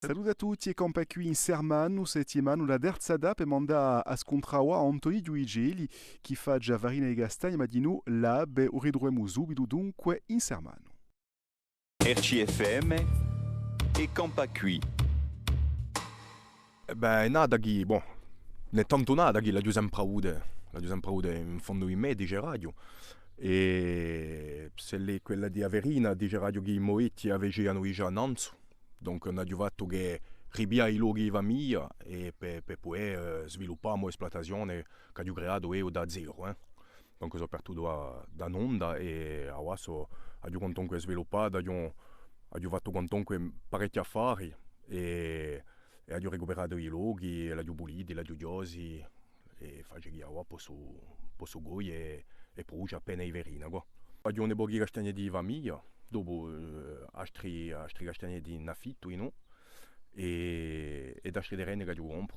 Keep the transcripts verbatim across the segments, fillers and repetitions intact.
Salute à tutti è campà quì in Sermanu, settimanu, a terza tappa, è andemu à scuntrà avà à Antoni Giudicelli, chì face a farina di castagna, ma dinù l'abbe, u ritruvemu subitu dunque in Sermanu. R C F M è campà quì. Eh bè, hè nata chì, bon, ùn hè tantu nata chì l'aghju sempre avuta, l'aghju sempre avuta in fondu di mè, diceraghju. È s'ella hè quella di a farina, diceraghju chì i mo vechji a facianu digià nanzu. Donc, ùn aghju fattu chè ripiglià i lochi di famiglia è pè, pè pudè, eh, sviluppà a mo esplutazione ch'aghju creatu eiu da zeru, eh. Donc, sò partutu da, da nunda è avà sò, aghju quantunque sviluppatu, aghju, aghju fattu quantunque parechji affari è, è aghju ricuperatu i lochi, è l'aghju puliti, l'aghju chjosi, è face chì avà possu, possu coglie è, è pruduce appena di farina, quà. Aghju un pocu di castagneti di famiglia, dopu, eh, astri, astri castagneti in affittu, innò, è, è d'astri terreni ch'aghju compru.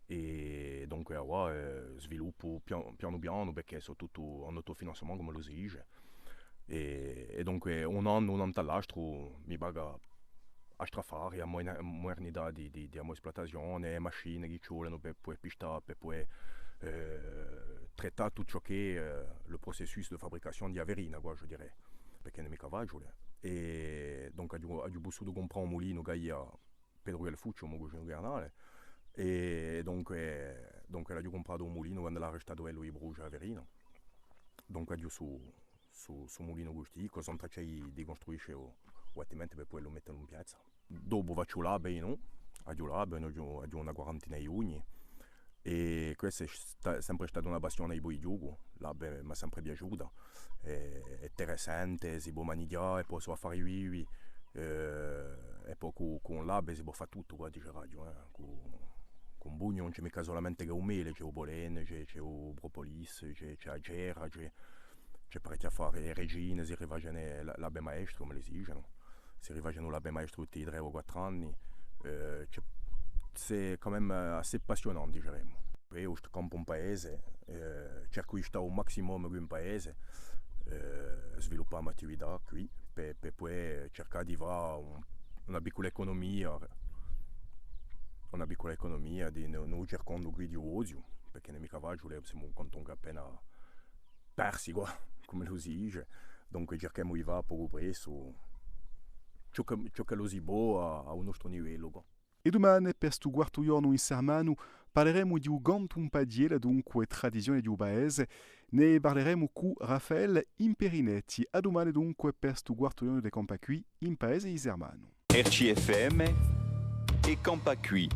È dunque avà, eh, sviluppu pian-, pianu pianu, perchè sò tuttu in autofinanziamentu, cum'ellu si dice. È, è dunque un annu, un annu à l'astru, mi paga a strafari, a mo-, mudernità di, di, di a mo esplutazione, e machine chì ci volenu per, per pistà, per pudè, eh, trattà tuttu ciò chì hè, eh, le processus de fabrication di a farina, quà, je dirais, perchè ùn hè micca faciule. È dunque aghju, aghju pussutu cumprà un mulinu chì avia Petru Guelfucci, u mo cuginu carnale, è dunque, dunque l'aghju cumpratu un mulinu quandu l'hà arrestatu ellu di pruduce a farina. Dunque aghju stu, stu, stu mulinu rusticu, sò in traccia di, di custruisce u, u bastimento per pudè lu mette in piazza. Dopu facciu l'abbe, nò? Aghju l'abbe, aghju, aghju una quarantina di ghjugni. È questa hè sta-, sempre stata una passione di picculu, l'abbe m'hà sempre piaciuta. Hè, hè interessante, si pò manighjà, è po sò affari vivi, eh, è po cù, cù l'abbe si pò fà tuttu, quà, diceraghju, eh. Cù, cù un bugnu ùn ci hè micca solamente chè u mele, ci hè u polene, ci hè, ci hè u propolis, ci hè, ci hè a cera, ci hè, ci hè parechji affari, e regine, si rifacenu l-, l'abbe maestre, cum'elli si dicenu. Si rifacenu l'abbe maestre tutti i trè o quattru anni, eh, ci hè, c'est quand même assez passionnant, diceremu. Eiu campu in paese, eh, cercu di stà u maximum quì in paese, eh, sviluppà a mo attività quì, per, per pudè circà di fà un, una piccula ecunumia, una piccula ecunumia di, in u, in u circondu quì di u Boziu, perchè ùn hè micca faciule, simu un cantone appena persi quà, cum'ellu si dice, dunque circhemu di fà à pocu pressu ciò chì, ciò ch'ellu si pò à, à u nostru livellu quà. È dumane, per stu quartu ghjornu in Sermanu, parleremu di u cantu in paghjella, dunque tradizione di u paese. Ne parleremu cù Raffaele Imperinetti. À dumane, dunque, per stu quartu ghjornu di Campà quì, in paese di Sermanu. R C F M è Campà quì.